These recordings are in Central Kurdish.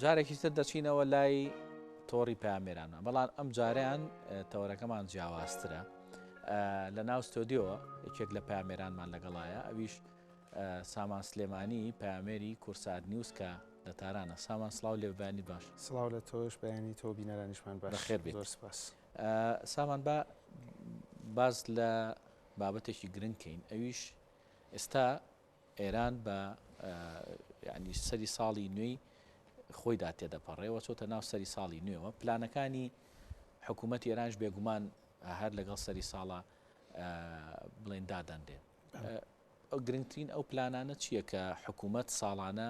جارێکی تر دەچینەوە لای تۆڕی پامێرانە بەڵام ئەم جاریان تەوەرەکەمان جیاوازترە لە ناو ستۆدیۆوە یەکێک لە پامێرانمان لەگەڵایە ئەویش سامان سلێمانی پامێری کورسات نیوز کە لە تارانە سامان سڵاو لێ بەیانی باش سڵاو لە تۆش بەیانی تۆ بینەرانیشمان باش بەخێر بێت زۆر سپاس سامان با باز لە بابەتێکی گرنگ کەین ئەویش ئێستا ئێران بە یانی سەری ساڵی نوێی خۆیدا تێدەپەڕێ و چۆتە ناو سەری ساڵی نوێوە پلانەکانی حکوومەتی ئێرانش بێگومان هەر لەگەڵ سەری ساڵە بڵێن دادەنرێن گرنگترین ئەو پلانانە چییە کە حکوومەت ساڵانە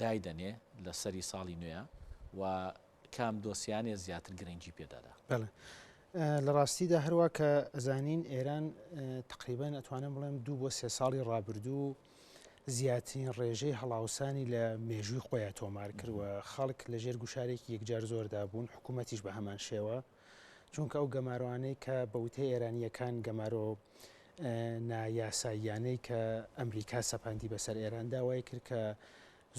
دایدەنێ لە سەری ساڵی نوێ و کام دۆسیانێ زیاتر گرنگی پێدەدا؟ بەڵێ لە ڕاستیدا هەروا کە ئەزانین ئێران تقریبان ئەتوانم بڵێم دوو بۆ سێ ساڵی ڕابردوو زیاترین ڕێژەی هەڵاوسانی لە مێژووی خۆیان تۆمار کردوە خەڵک لە ژێر گوشارێکی یەکجار زۆردا بوون حکوومەتیش بە هەمان شێوە چونکە ئەو گەمارۆانەی کە بە وتەی ئێرانییەکان گەمارۆ نایاساییانەی کە ئەمریکا سەپاندی بەسەر ئێراندا وای کرد کە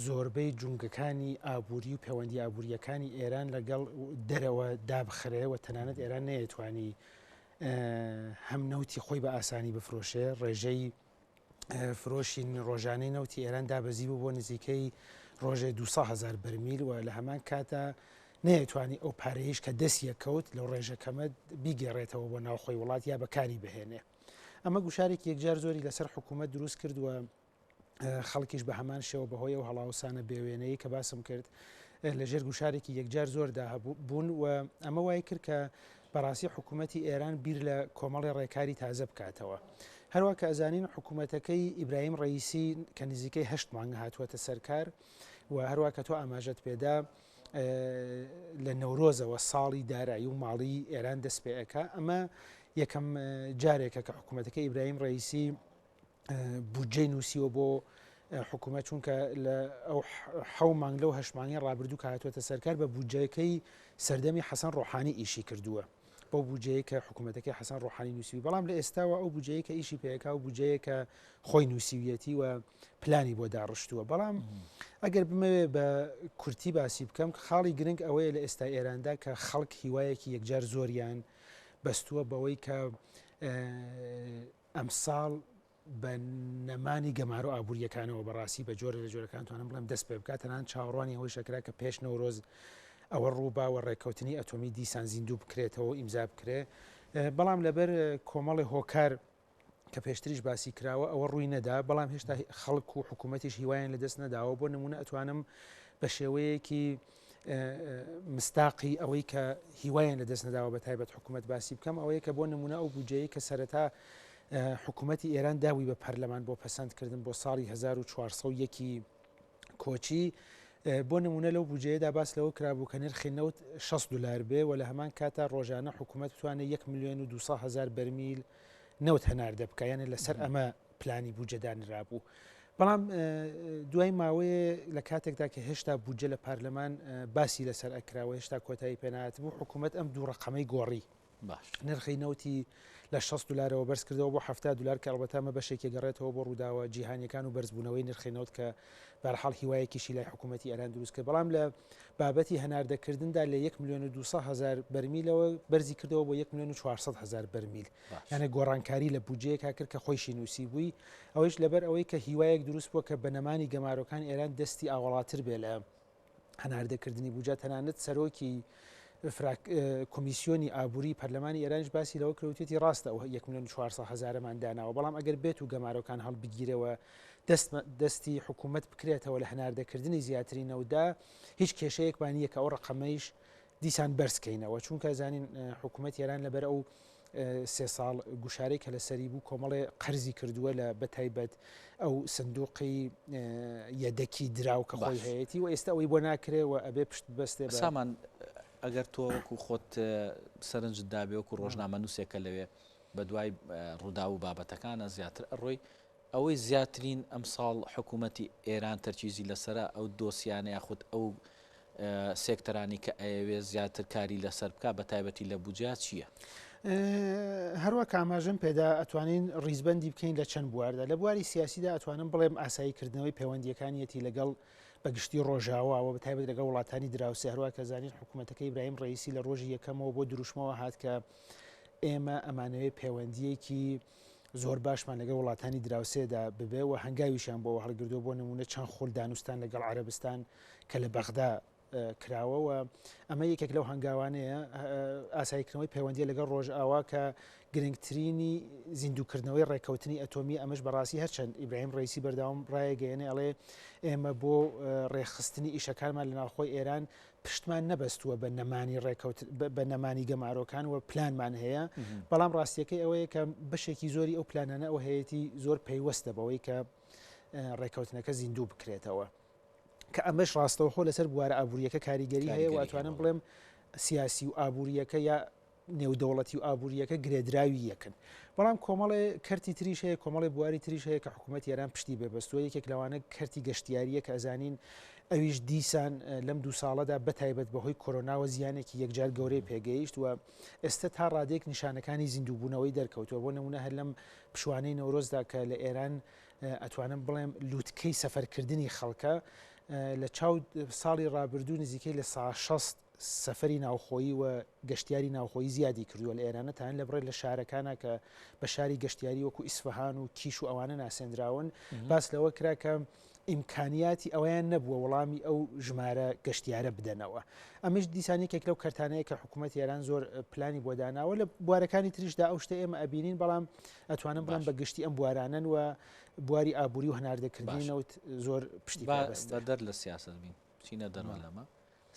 زۆربەی جومگەکانی ئابووری و پەیوەندی ئابوورییەکانی ئێران لەگەڵ دەرەوە دابخرێ و تەنانەت ئێران نەیەتوانی هەم نەوتی خۆی بە ئاسانی بفرۆشێ ڕێژەی فرۆشی ڕۆژانەی نەوتی ئێران دابەزی بوو بۆ نزیکەی ڕۆژێ 200 هزار بەرمیل و لە هەمان کاتا نەیەتوانی ئەو پارەیش کە دەستیە کەوت لەو ڕێژە کەمە بیگەڕێتەوە بۆ ناوخۆی وڵات یا بەکاری بهێنێ ئەمە گوشارێکی یەکجار زۆری لەسەر حکوومەت دروست کردووە خەڵکیش بە هەمان شێوە بەهۆی ئەو هەڵاوسانە بێوێنەی کە باسم کرد لە ژێر گوشارێکی یەکجار زۆردا هەبوو بوون و ئەمە وای کرد کە بەڕاستی حکوومەتی ئێران بیر لە کۆمەڵی ڕێکاری تازە بکاتەوە. هەروە کە ئەزانین حکوومەتەکەی ئیبراهیم ڕئیسی کە نزیکەی هەشت مانگ هاتووەتە سەرکار و هەروە کە تۆ ئاماژەت پێدا لە نەورۆزەوە ساڵی دارایی و ماڵی ئێران دەست پێ ئەکا ئەمە یەکەم جارێکە کە حکوومەتەکە ئیبراهیم ڕئیسی بودجەی نووسیوە بۆ حکوومەت چونکە لە ئەو حەو مانگ لەو هەشت مانگی ڕابردوو کە هاتووەتە سەرکار بە بودجەکەی سەردەمی حەسەن ڕۆحانی ئیشی کردووە بەو بودجەیە کە حکوومەتەکەی حەسەن ڕۆحانی نووسیوی بەڵام لە ئێستاوە ئەو بودجەیە کە ئیشی پێکا و بودجەیە کە خۆی نووسیویەتی و پلانی بۆ داڕشتووە بەڵام ئەگەر بمەوێ بە کورتی باسی بکەم خاڵی گرنگ ئەوەیە لە ئێستا ئێراندا کە خەڵک هیوایەکی یەکجار زۆریان بەستووە بەوەی کە ئەمساڵ بە نەمانی گەمارۆ ئابوورییەکانەوە بەڕاستی بە جۆرە لە جۆرەکان توانم بڵێم دەست پێ بکات تەنان چاوەڕوانی ئەوەی شەکرا کە پێش نەورۆز ئەوە ڕووبا و ڕێککەوتنی ئەتۆمی دیسان زیندوو بکرێتەوە و ئیمزا بکرێ بەڵام لەبەر کۆمەڵی هۆکار کە پێشتریش باسی کراوە ئەوە ڕووی نەدا بەڵام هێشتا خەڵک و حکوومەتیش هیوایان لەدەست نەداوە بۆ نمونە ئەتوانم بە شێوەیەکی مستاقی ئەوەی کە هیوایان لە دەست نەداوە بە تایبەت حکوومەت باسی بکەم ئەوەیە کە بۆ نمونە ئەو بودجەیە کە سەرەتا حکوومەتی ئێران داوی بە پەرلەمان بۆ پەسەندکردن بۆ ساڵی 1401 کۆچی بۆ نمونە لەو بودجەیەدا باس لەوە کرابوو کە نرخی نەوت 60 دلار بێ و لە هەمان کاتا ڕۆژانە حکوومەت بتوانێت 1 میلیۆن و 200 هزار بەرمیل نەوت هەناردە بکە یانە لەسەر ئەمە پلانی بودجە دانرابوو. بەڵام دوای ماوەیە لە کاتێکدا کە هێشتا بودجە لە پەرلەمان باسی لەسەر ئەکراوە هێشتا کۆتایی پێناتبوو حکوومەت ئەم دوو ڕقەمەی گۆڕی باش نرخی نەوتی لە 60 دلارەوە بەرز کردەوە بۆ 70 دلار کە ئەڵبەتە ئەمە بەشێکی گەڕێتەوە بۆ ڕووداوە جیهانیەکان و بەرزبوونەوەی نرخی نەوت کە بەرحاڵ هیوایەکیشی لای حکوومەتی ئێران دروست کرد بەڵام لە بابەتی هەناردەکردندا لە 1 میلیۆن و 200 هزار بەرمیلەوە بەرزی کردەوە بۆ 1 میلیۆن و 400 هزار بەرمیل یانێ گۆڕانکاری لە بودجەیەکا کرد کە خۆیشی نووسیبووی، ئەوەیش لەبەر ئەوەی کە هیوایەک دروست بووە کە بە نەمانی گەمارۆکان ئێران دەستی ئاوەڵاتر بێ لە هەناردەکردنی بودجە، تەنانەت سەرۆکی کۆمیسیۆنی ئابووری پەرلەمانی ئێرانیش باسی لەوە کرد وتیەتی ڕاستە ئەو یەک ملیۆن و 400 هەزارەمان داناوە بەڵام ئەگەر بێت و گەمارۆکان هەڵبگیرەوە دەست دەستی حکوومەت بکرێتەوە لە هەناردەکردنی زیاتری نەوتدا هیچ کێشەیەکمان نییە کە ئەو ڕقەمەیش دیسان بەرز کەینەوە چونکە زانین حکوومەت ئێران لەبەر ئەو سێ ساڵ گوشارەی کە لەسەری بوو کۆمەڵێ قەرزی کردووە لە بەتایبەت ئەو سندوقی یەدەکی دراو کە خۆی هەیەی و ئێستا ئەوەی بۆ ناکرێ و ئەبێ پشت بەستێ سامان ئەگەر تۆ وەکو خۆت سەرنجت دابێ وەکو ڕۆژنامە نووسێکە لەوێ بە دوای ڕووداو و بابەتەکانە زیاتر ئەڕۆی ئەوەی زیاترین ئەمساڵ حکوومەتی ئێران تەرکیزی لەسەرە ئەو دۆسیانە یاخود ئەو سێکتەرانی کە ئەیەوێ زیاتر کاری لەسەر بکا بە تایبەتی لە بودجە چییە؟ هەروەک ئاماژەم پێدا ئەتوانین ڕیزبەندی بکەین لە چەند بواردا لە بواری سیاسیدا ئەتوانم بڵێم ئاسایی کردنەوەی پەیوەندیەکانیەتی لەگەڵ بە گشتی ڕۆژاوا و بەتایبەت لەگەڵ وڵاتانی دراوسێ. هەروە کە زانین حکوومەتەکەی ئیبراهیم ڕەئیسی لە ڕۆژی یەکەمەوە بۆ دروشمەوە هات کە ئێمە ئەمانەوێ پەیوەندییەکی زۆر باشمان لەگەڵ وڵاتانی دراوسێدا ببێ و هەنگاویشیان بۆ هەڵگردووە، بۆ نمونە چەند خول دانوستان لەگەڵ عەرەبستان کە لە بەغدا کراوە و ئەمە یەکێک لەو هەنگاوانەیە ئاساییکردنەوەی پەیوەندیە لەگەڵ ڕۆژئاوا کە گرنگترینی زیندووکردنەوەی ڕێککەوتنی ئەتۆمی ئەمەش بەڕاستی هەرچەند ئیبراهیم ڕەئیسی بەردەوام ڕایەگەیەنێ ئەڵێ ئێمە بۆ ڕێکخستنی ئیشەکانمان لە ناوخۆی ئێران پشتمان نەبەستووە بە نەمانی ڕێکەوت بە نەمانی گەمارۆکان و پلانمان هەیە بەڵام ڕاستیەکەی ئەوەیە کە بەشێکی زۆری ئەو پلانانە ئەو هەیەی زۆر پەیوەستە بەوەی کە ڕێککەوتنەکە زیندوو بکرێتەوە. کە ئەمەش ڕاستەوخۆ لەسەر بوارە ئابووریەکە کاریگەری هەیە و ئەتوانم بڵێم سیاسی و ئابووریەکە یا نێودەوڵەتی و ئابووریەکە گرێدراوی یەکن. بەڵام کۆمەڵێ کەرتی تریش هەیە، کۆمەڵێ بواری تریش هەیە کە حکوومەتی ئێران پشتی بێ بەستووە، یەکێک لەوانە کەرتی گەشتیارییە کە ئەزانین ئەویش دیسان لەم دوو ساڵەدا بەتایبەت بەهۆی کۆرۆناوە زیانێکی یەکجار گەورەی پێگەیشت و ئێستا تا ڕادەیەک نیشانەکانی زیندووبوونەوەی دەرکەوتووە. بۆ نموونە هەر لەم پشوانەی نەورۆزدا کە لە ئێران ئەتوانم بڵێم لووتکەی سەفەرکردنی خەڵکە لە چاو ساڵی ڕابردوو نزیکەی 60% سەفەری ناوخۆیی و گەشتیاری ناوخۆیی زیادی کردووە لە ئێرانە تان لە بڕێ لە شارەکانە کە بە شاری گەشتیاری وەکو ئیسفهان و کیش و ئەوانە ناسێنراون باس لەوە کرا کە ئیمکانیاتی ئەوەیان نەبووە وەڵامی ئەو ژمارە گەشتیارە بدەنەوە. ئەمەش دیسان یەکێک لەو کەرتانەیە کە حکوومەتی ئێران زۆر پلانی بۆ داناوە. لە بوارەکانی تریشدا ئەو شتە ئێمە ئەبینین، بەڵام ئەتوانم بڵێم بە گشتی ئەم بوارانەن و بواری ئابووری و هەناردەکردنی نەوت زۆر پشتی پێ بەستە. بەدەر لە سیاسەت بین بچینە دەرەوە لەمە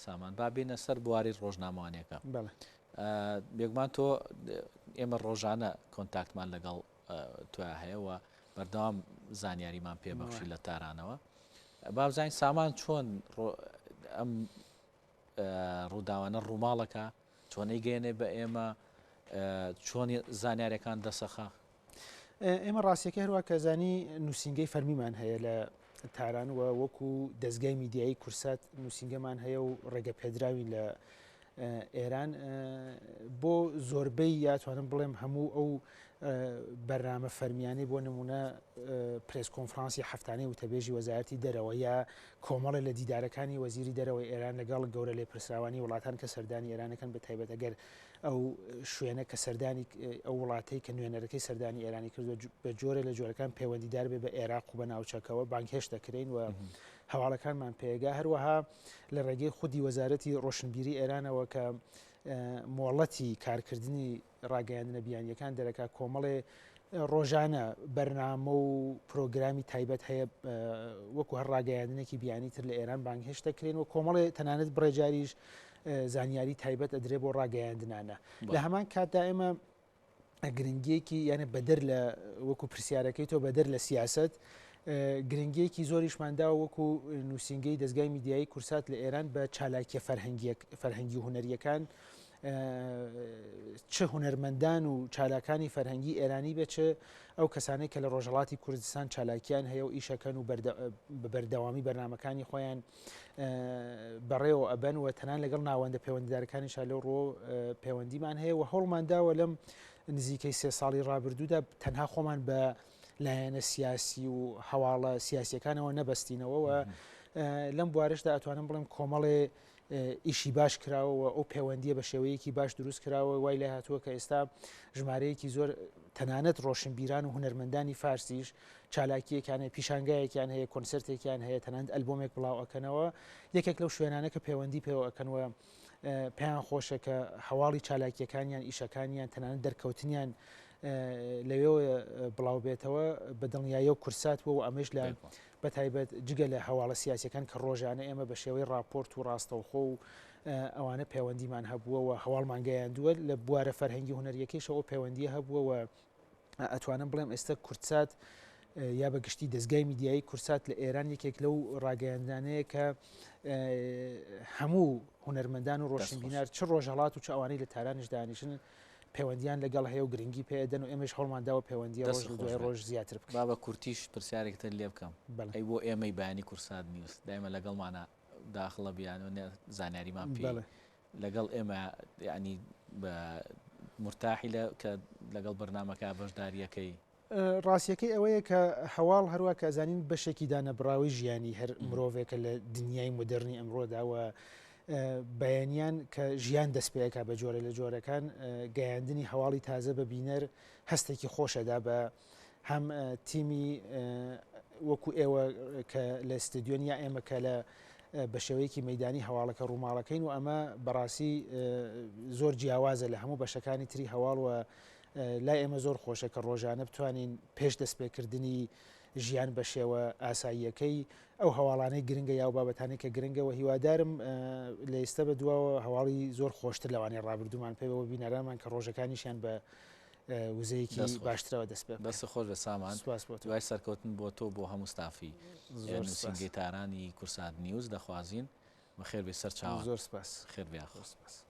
سامان با بێینە سەر بواری ڕۆژنامەوانیەکە. بێگومان تۆ ئێمە ڕۆژانە contact مان لەگەڵ تۆیا هەیە و بەردەوام زانیاریمان پێبەخشی لە تارانەوە. با بزانین سامان چۆن ئەم ڕووداوانە ڕووماڵەکە چۆن ئەیگەیەنێ بە ئێمە چۆن زانیارەکان دەسەخە؟ ئێمە ڕاستیەکە هەروە کە زانی نووسینگەی فەرمیمان هەیە لە تاران و وەکو دەستگای میدیایی کورسات نووسینگەمان هەیە و ڕێگە پێدراوین لە ئێران بۆ زۆربەی یا توانم بڵێم هەموو ئەو بەرنامە فەرمیانەی بۆ نمونە پرێس کۆنفرانسی هەفتانەی وتەبێژی وەزارەتی دەرەوە یا کۆمەڵێ لە دیدارەکانی وەزیری دەرەوەی ئێران لەگەڵ گەورە لێپرسراوانی وڵاتان کە سەردانی ئێرانەکەن بە تایبەت ئەگەر ئەو شوێنە کە سەردانی ئەو وڵاتەی کە نوێنەرەکەی سەردانی ئێرانی کردووە بە جۆرە لە جۆرەکان پەیوەندیدار بێ بە عێراق و بە ناوچەکەوە بانگهێشت دەکرێن و هەواڵەکانمان پێگا. هەروەها لە ڕێگەی خودی وەزارەتی ڕۆشنبیری ئێرانەوە کە مۆڵەتی کارکردنی ڕاگەیاندنە بیانیەکان دەرەکا کۆمەڵێ ڕۆژانە بەرنامە و پرۆگرامی تایبەت هەیە وەکو هەر ڕاگەیاندنێکی بیانی تر لە ئێران بانگهێشت دەکرێن و کۆمەڵێ تەنانەت بڕێجاریش زانیاری تایبەت ئەدرێ بۆ ڕاگەیاندنانە. لە هەمان کاتدا ئێمە گرنگیەکی یانە بەدەر لە وەکو پرسیارەکەی تۆ بەدەر لە سیاست گرنگیەکی زۆریشمان داوە وەکو نووسینگەی دەستگای میدیایی کورسات لە ئێران بە چالاکیە فەرهەنگی و هونەریەکان چ هونەرمەندان و چالاکانی فەرهەنگی ئێرانی بێ چ ئەو کەسانەی کە لە ڕۆژهەڵاتی کوردستان چالاکیان هەیە و ئیشەکەن و بە بەردەوامی بەرنمەکانی خۆیان بەڕێوە ئەبەن و تەنان لەگەڵ ناوەندە پەیوەندیدارەکانیشا لەو ڕووە پەیوەندیمان هەیە و هەوڵمان داوە لەم نزیکەی سێ ساڵی ڕابردوودا تەنها خۆمان بە لایەنە سیاسی و هەواڵە سیاسیەکانەوە نەبەستینەوە و لەم بوارشدا ئەتوانم بڵێم کۆمەڵێ ئیشی باش کراوە و ئەو پەیوەندیە بە شێوەیەکی باش دروست کراوە وای لێ هاتووە کە ئێستا ژمارەیەکی زۆر تەنانەت ڕۆشنبیران و هونەرمەندانی فارسیش چالاکیەکیان هەیە پیشانگایەکیان هەیە کۆنسرتێکیان هەیە تەنانەت ئەلبۆمێک بڵاو ئەکەنەوە یەکێک لەو شوێنانە کە پەیوەندی پێوە ئەکەن و پێیان خۆشە کە هەواڵی چالاکیەکانیان ئیشەکانیان تەنانەت دەرکەوتنیان لەوێوە بڵاو بێتەوە بە دڵنیاییەوە کورسات بووە و ئەمەش لە بە تایبەت جگە لە هەواڵە سیاسیەکان کە ڕۆژانە ئێمە بە شێوەی ڕاپۆرت و ڕاستەوخۆ و ئەوانە پەیوەندیمان هەبووە و هەواڵمان گەیاندووە لە بوارە فەرهەنگی هونەریەکەیشەوە پەیوەندی هەبووە و ئەتوانم بڵێم ئێستا کوردسات یا بە گشتی دەستگای میدیایی کورسات لە ئێران یەکێک لەو ڕاگەیاندانەیە کە هەموو هونەرمەندان و ڕۆشنبینار چ ڕۆژهڵات و چ ئەوانەی لە تارانش دانیشن پەیوەندیان لەگەڵ هەیە و گرنگی پێدەن و ئێمەش هەوڵمان داوە پەیوەندی ڕۆژ لە دوای ڕۆژ زیاتر بکەین. با بە کورتیش پرسیارێکتر لێ بکەم ئەی بۆ ئێمەی بەیانی کورسات نیوز دایمە لەگەڵمانە داخڵە بیان و زانیاریمان پێ لەگەڵ ئێمە یعنی بە مرتاحی لە کە لەگەڵ بەرنمەکە بەشداریەکەی. ڕاستیەکەی ئەوەیە کە هەواڵ هەروا کە ئەزانین بەشێکی دانەبڕاوەی ژیانی هەر مرۆڤێکە لە دنیای مۆدێرنی ئەمڕۆدا و بەیانیان کە ژیان دەست پێ ئەکا بە جۆرە لە جۆرەکان گەیاندنی هەواڵی تازە بە بینەر هەستێکی خۆشەدا بە هەم تیمی وەکو ئێوە کە لە ستدیۆن یا ئێمە کە لە بە شێوەیەکی مەدانی هەواڵەکە ڕووماڵەکەین و ئەمە بەڕاستی زۆر جیاوازە لە هەموو بەشەکانی تری هەواڵ و لای ئێمە زۆر خۆشە کە ڕۆژانە بتوانین پێش دەستپێکردنی ژیان بە شێوە ئاساییەکەی ئەو هەواڵانەی گرنگە یا بابەتانەی کە گرنگە و هیوادارم لە ئێستا بە دواوە هەواڵی زۆر خۆشتر لەوانەیە ڕابردوومان پێ بەوە بینەرانمان کە ڕۆژەکانیشیان بە وزەیەکی باشترەوە دەست پێ دەست خۆش بێ سامان سپاس بۆ تۆ. دوای سەرکەوتن بۆ تۆ بۆ هەموو ستافی نووسینگەی تارانی کوردسات نیوز دەخوازین بەخێر بێی سەر چاوان زۆر سپاس خێر بێ یاخوا. زۆر سپاس.